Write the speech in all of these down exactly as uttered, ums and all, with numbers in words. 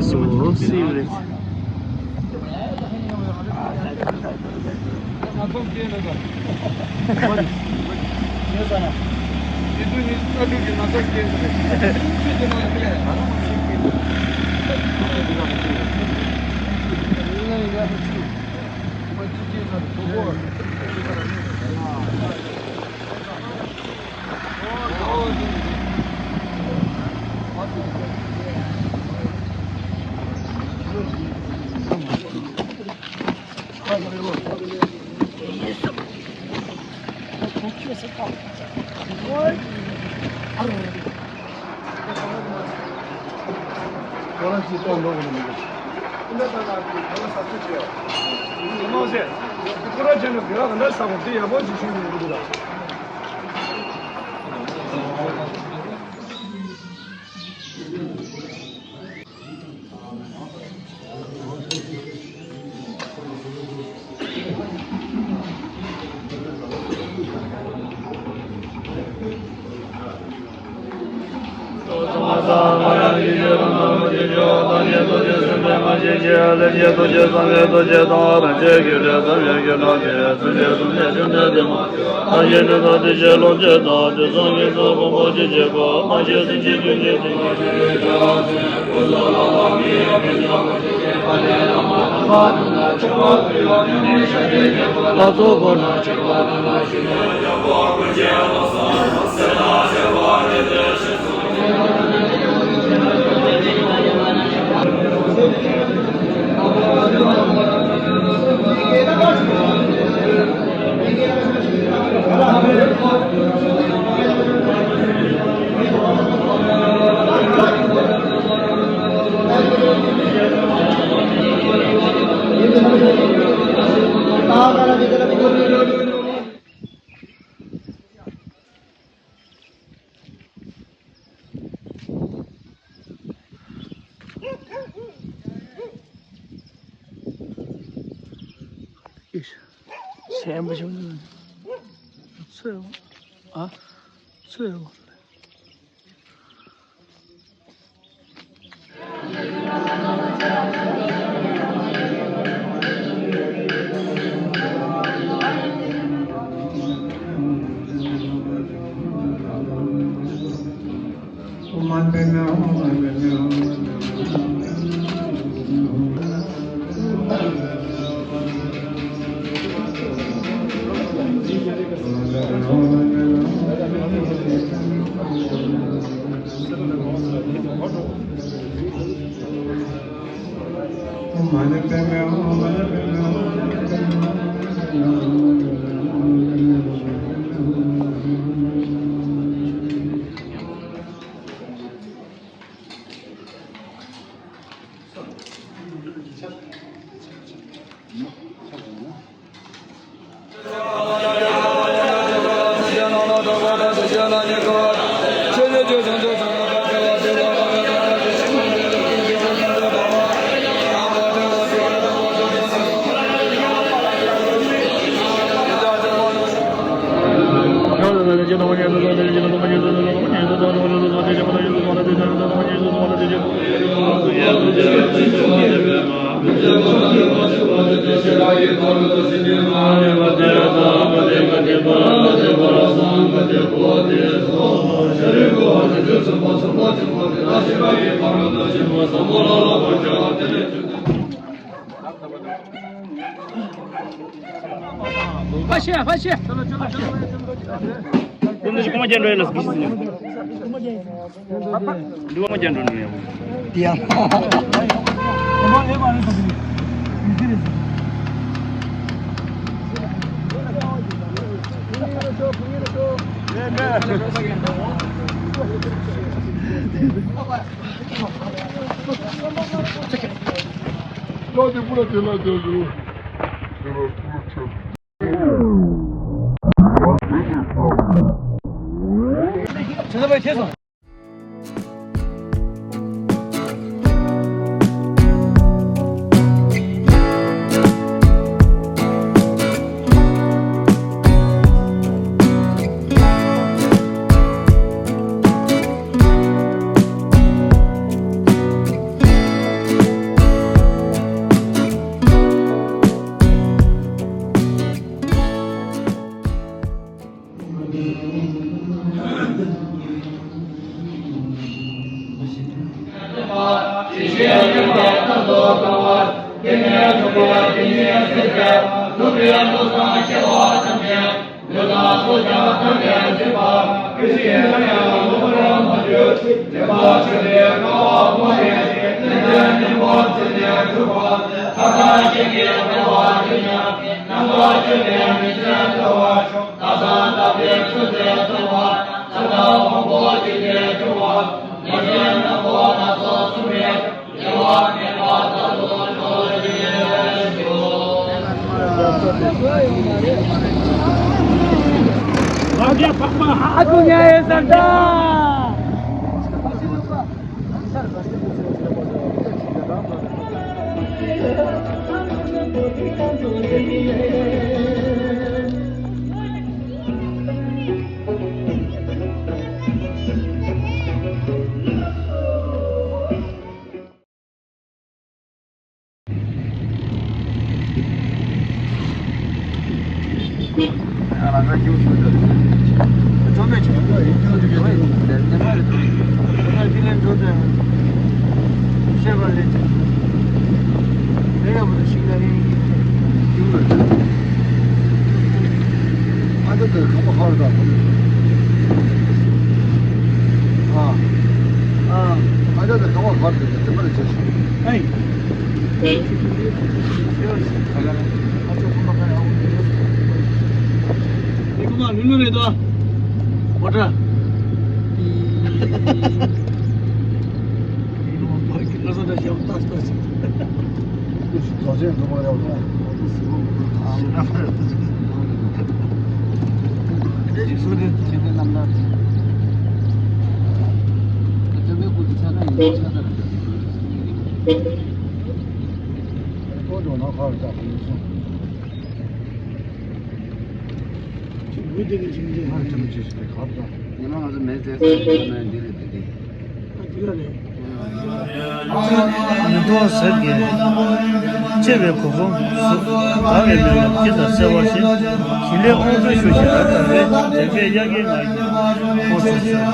སུ་སི་རེད། སེམས་པ་ཆུང་ཆུང་ཚོས་ཨ་ཚོས། ཕ་ཤེ་ཕ་ཤེ། དེ་ནི་གོང་མ་རྒྱན་འགྲོ་ཡ་ལ་སྐུ་ཞིག་ཟིན། འདི་གོང་མ་རྒྱན་འགྲོ་ནི་ཡ། དེ་ཡང་། ལོ་དེ་པུ་ར་དེ་ལ་དེ་རུ། དེ་ལ་པུ་ར་ཆོད། ཨ་ཁུ་ཉ་ཡེ་སར་ད། ཨ་ཅག་དེ་ཁ་བ་ཧར་དང་། ཨ། ཨ། ཨ་ཅག་དེ་ཁ་བ་ཧར་དེ་དེ་མ་རེད་ཅེས། ཨེ། ཨ་ཅག་ཁོ་མ་ཁ་ཡ་འོ་དེ་རེད། དེ་ཁོ་མ་ལུ་ལུ་རེད་དོ། འོ་དྲ། ཉི་མ་ང་ཚོ་མེད་ཚེ་ས་ཡོད་ན་འདི་ལས་བསྡད་དེ། ཨ་འདི་ལ་རེད། མེ་ཏོག་ཟེར་གྱི། ལྕེ་བའི་གོ་འཕང་གཟུགས། དགའ་བའི་མེ་ལོང་སྐྱིད་དང་བརྩེ་བ་ཞིག་ཞིང་ལས་དབང་པོའི་ཤུགས་ཀྱིས་རབ་དང་རིམ། དྲན་པའི་དབྱར་སྐྱེས་ངག་གི་ཕོ་སོ་སོ།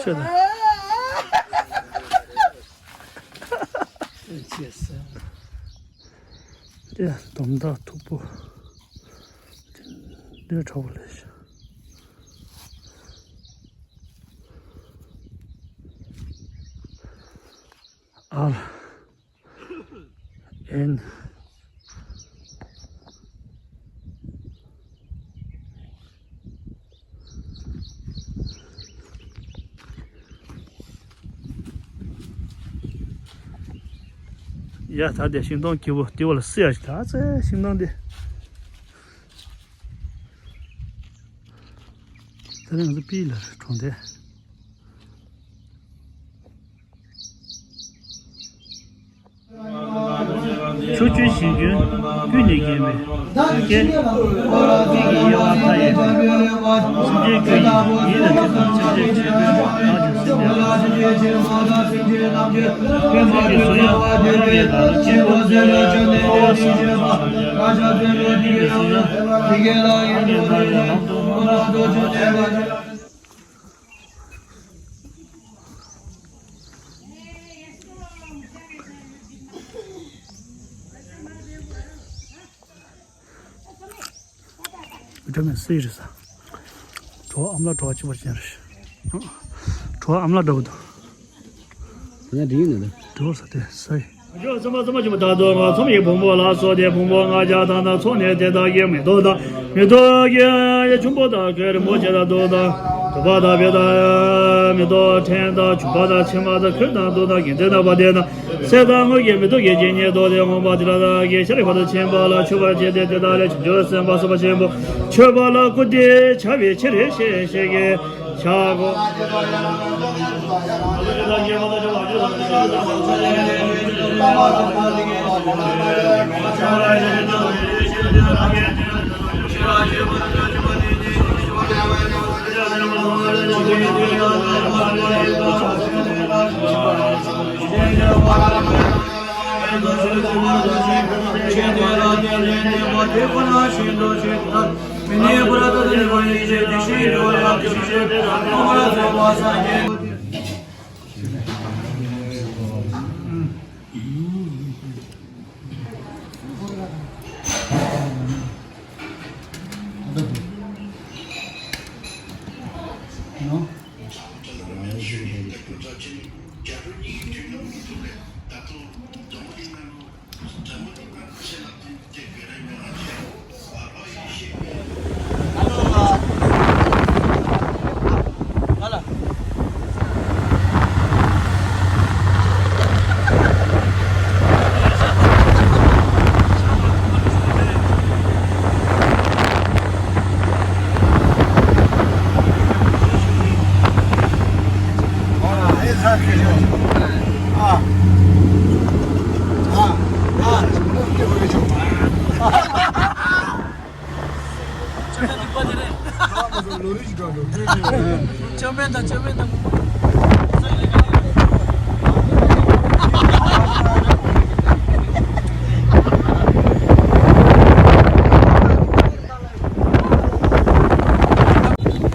ཤོད་དང་། དེ་དོམ་དག་མཐུག་པོ། འདི་ཁྲ་བོ་ལས་ཤ། ཨ། ཨེན། ཡ་ད་དེ་ཤིང་སྡོང་སྐྱིད་པོ་སྐྱིད་པོ་ལ་སྲིད་ཡ་ཞིག་ད་ཚེ་ཤིང་སྡོང་དེ། དེ་རིང་ང་ཚོ་པི་ལ་གྲོང་སྡེ། ཕྱོགས་བཅུའི་ཞིང་ཀུན་ཀུན་ནས་བརྒྱན་པའི་ཡུལ་སྐད་ཀྱི་དབྱེ་བ་མཐའ་ཡས་པའི་སེམས་ཅན་ཀུན་ཡིད་ཡིད་ལ་འཁྱུད་པའི་ཚིག་རྗེས་ཆེན་པོའི་ངག་གི་སེམས་ལྡན་པ། སེམས་ཀྱི་གཟུགས་དབྱངས་ཕ་རོལ་ཡི་ལ་ལ་ཆེན་པོ་ཟེར་ལ་ཆོས་ནི་འཁོར་བ་སེམས་ཀྱི་གཟུགས་དབྱངས་ཨ་ནི་ལ་ལ་ལམ་དུ་མ་འགྲོ་བའི་ལམ་དུ་མ་འགྲོ། འདྲ་མིན་སྲིད་རེད་ས། གྲོགས་ཨ་མ་ལགས་གྲོགས་གཅིག་པ་ཅན་རེད། གྲོགས་ཨ་མ་ལགས་འདྲ་བོ་འདུག་ད་ལྟ་འདི་ཡིན་ནོ་ད། འདྲ་བོ་ས་དེ་ས་ཡིན། ཚོམ་པ་ཚོམ་པ་ཆེན་པོ་དག་ཏུ་ང་ཚོམ་ཡི་བོང་བུ་ལ་སོགས་ཏེ་བོང་བུ་ལྔ་བརྒྱ་དང་ཚོགས་ནི་དེ་དག་གི་མེ་ཏོག་དང་མེ་ཏོག་གི་ཆུན་པོ་དང་གོས་རིན་པོ་ཆེ་དང་དུག་དང་དུ་པ་དང་བེ་དང་མེ་ཏོག་ཕྲེང་དང་བྱུག་པ་དང་ཕྱེ་མ་དང་གོས་དང་དུང་དང་གི་ཏེ་དང་བ་དན་དང་། གསེར་དང་དངུལ་གྱི་མེ་ཏོག་གི་རྒྱན་གྱིས་བསྡོས་ཏེ་འོངས་པ་དེ་དག་གི་ཤ་རི་བར་དུ་ཕྱིན་པ་ལ་མཆོད་པར་བྱས་ཏེ་དེ་དག་ལས་བྱང་ཆུབ་སེམས་དཔའ་གསུམ་པ་ཆེན་པོ་མཆོད་པ་ལ་བཀུར་སྟི་བྱ་བའི་ཕྱིར་ཞེས་བཤད་ཀྱི་ཕྱག་འགོ།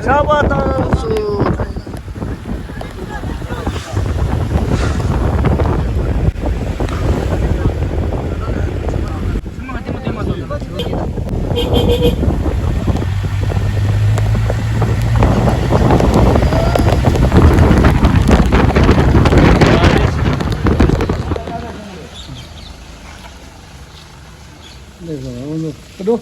ཆར་པ་བཏང་སོང་། ཀ་འགྲོ།